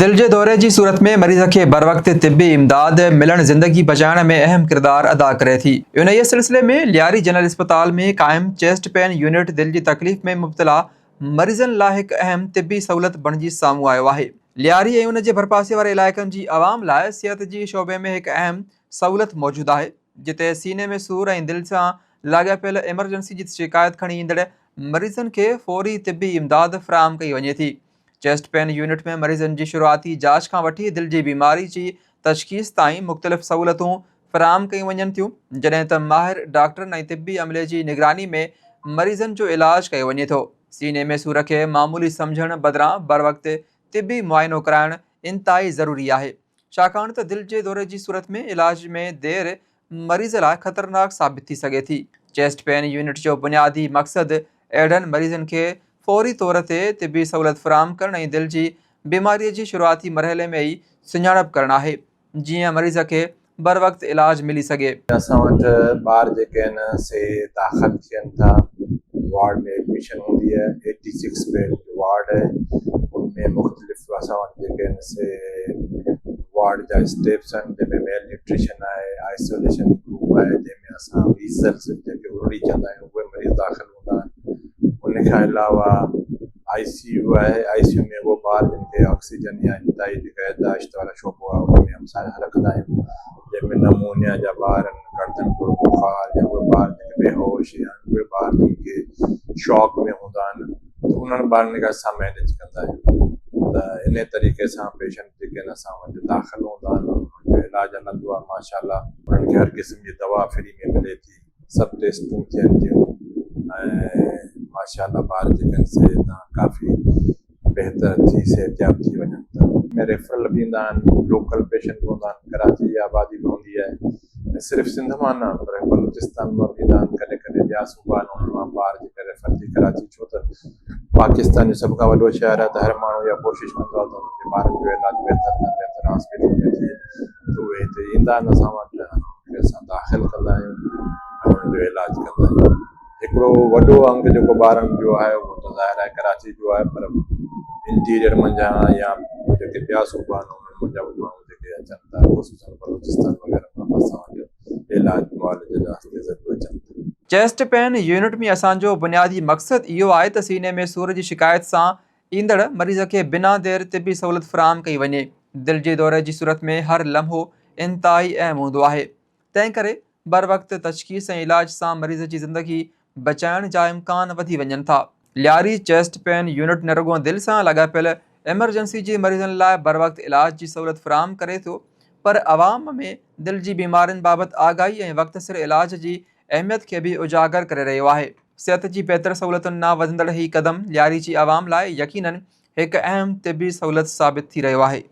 دل جي دوري جي صورت ۾ مريض کي بروقت طبي امداد ملڻ زندگي بچائڻ ۾ اهم ڪردار ادا ڪري ٿي. انهيء سلسلي ۾ لياري جنرل اسپتال ۾ قائم چيسٽ پين يونٽ دل جي تڪليف ۾ مبتلا مريضن لاء هڪ اهم طبي سهولت بڻجي سامهون آيو آهي. لياري ۽ ان جي ڀرپاسي واري علائقن جي عوام لاء صحت جي شعبي ۾ هڪ اهم سهولت موجود آهي، جتي سيني ۾ سور ۽ دل سان لاڳاپيل ايمرجنسي جي شڪايت کڻي ايندڙ مريضن کي فوري طبي امداد فراهم ڪئي وڃي ٿي. چيسٽ پين يونٽ ۾ مريضن جي شروعاتي جاچ کان وٺي دل جي بيماري جي تشخيص تائين مختلف سهولتون فراهم ڪيون وڃن ٿيون، جڏهن ته ماهر ڊاڪٽرن ۽ طبي عملي جي نگراني ۾ مريضن جو علاج ڪيو وڃي ٿو. سيني ۾ سور کي معمولي سمجهڻ بدران بروقت طبي معائنو ڪرائڻ انتهائي ضروري آهي، ڇاڪاڻ ته دل جي دوري جي صورت ۾ علاج ۾ دير مريض لاء خطرناڪ ثابت ٿي سگهي ٿي. چيسٽ پين يونٽ جو بنيادي مقصد اهڙن مريضن کي فوري طور تي طبي سهولت فراهم ڪرڻ ۽ دل جي بيماري جي شروعاتي مرحلي ۾ ئي سڃاڻپ ڪرڻ آهي، جيئن مريض کي بروقت علاج ملي سگهي. اسان وٽ ٻار جيڪي آهن سي داخل ٿين ٿا، وارڊ ۾ ايڊميشن هوندي آهي، ايٽي سڪس بيڊ جو وارڊ آهي، ان ۾ مختلف اسان وٽ جيڪي آهن سي وارڊ جا اسٽيپس آهن، جنهن ۾ ميل نيوٽريشن آهي، آئسوليشن روم آهي، جنهن ۾ اسان ويزلس جيڪي ارڙي چوندا آهيون اهي مريض داخل هوندا آهن. ان کان علاوه آء سي يو آهي، آء سي يو ۾ اهو ٻار جن کي آڪسيجن يا انتهائي نگهداشت وارو شعبو آهي ان ۾ اسان رکندا آهيون جنهن ۾ نمونيا جا ٻار آهن، گردن ٽوڙ بخار يا اهي ٻار جيڪي بيهوش يا اهي ٻار جن کي شاڪ ۾ هوندا آهن ته انهن ٻارن کي اسان مينيج ڪندا آهيون ته انهي طريقي سان پيشنٽ جيڪي آهن اسان وٽ داخل هوندا آهن انهن جو علاج هلندو آهي ماشاء الله انهن کي هر قسم جي دوا فري ۾ ملي ٿي. سڀ ٽيسٽون ٿين ٿيون ۽ ماشاء الله ٻار جيڪي آهن سي هتان ڪافي بهتر ٿي صحتياب ٿي وڃن ٿا. ۾ ريفرل به ايندا آهن لوڪل پيشنٽ به هوندا آهن ڪراچي جي آبادي به هوندي آهي ۽ صرف سنڌ مان نه پر بلوچستان مان به ايندا آهن ڪڏهن ڪڏهن ٻيا صوبا آهن انهن مان ٻار جيڪي ريفر ٿي ڪراچي ڇو ته پاڪستان جو سڀ کان وڏو شهر آهي ته هر ماڻهو اها ڪوشش ڪندو آهي ته انهن جي ٻارن جو علاج بهتر کان بهتر هاسپيٽل ۾ ٿئي ته اهي هتي ايندا آهن اسان وٽ ۽ انهن کي اسان داخل ڪندا آهيون ۽ انهن جو علاج ڪندا آهيون. هڪڙو وڏو انگ جيڪو ٻارن جو آهي اهو ته ظاهر آهي ڪراچي جو آهي پر انٽيريئر منجهان يا جيڪي ٻيا صوبا آهن انهن منجهان به ماڻهو جيڪي اچن ٿا خصوصن بلوچستان وغيره مان به اسان وٽ علاج معالجي جي واسطي ضرور اچن ٿا. چيسٽ پين يونٽ ۾ اسان جو بنيادي مقصد اهو آهي ته سيني ۾ سور جي شڪايت سان ايندڙ مريض کي بنا دير طبي سهولت فراهم ڪئي وڃي. دل جي دوري جي صورت ۾ هر لمحو انتهائي اهم هوندو آهي، تنهن ڪري بروقت تشخيص ۽ علاج سان مريض جي زندگي بچائڻ جا امڪان وڌي وڃن ٿا. لياري چيسٽ پين يونٽ نه رڳو دل سان لاڳاپيل ايمرجنسي جي مريضن لاء بروقت علاج جي سهولت فراهم ڪري ٿو پر عوام ۾ دل جي بيمارين بابت آگاهي ۽ وقت سر علاج جي اهميت کي به اجاگر ڪري رهيو آهي. صحت جي بهتر سهولتن ڏانهن وڌندڙ هي قدم لياري جي عوام لاء يقينن هڪ اهم طبي سهولت ثابت ٿي رهيو آهي.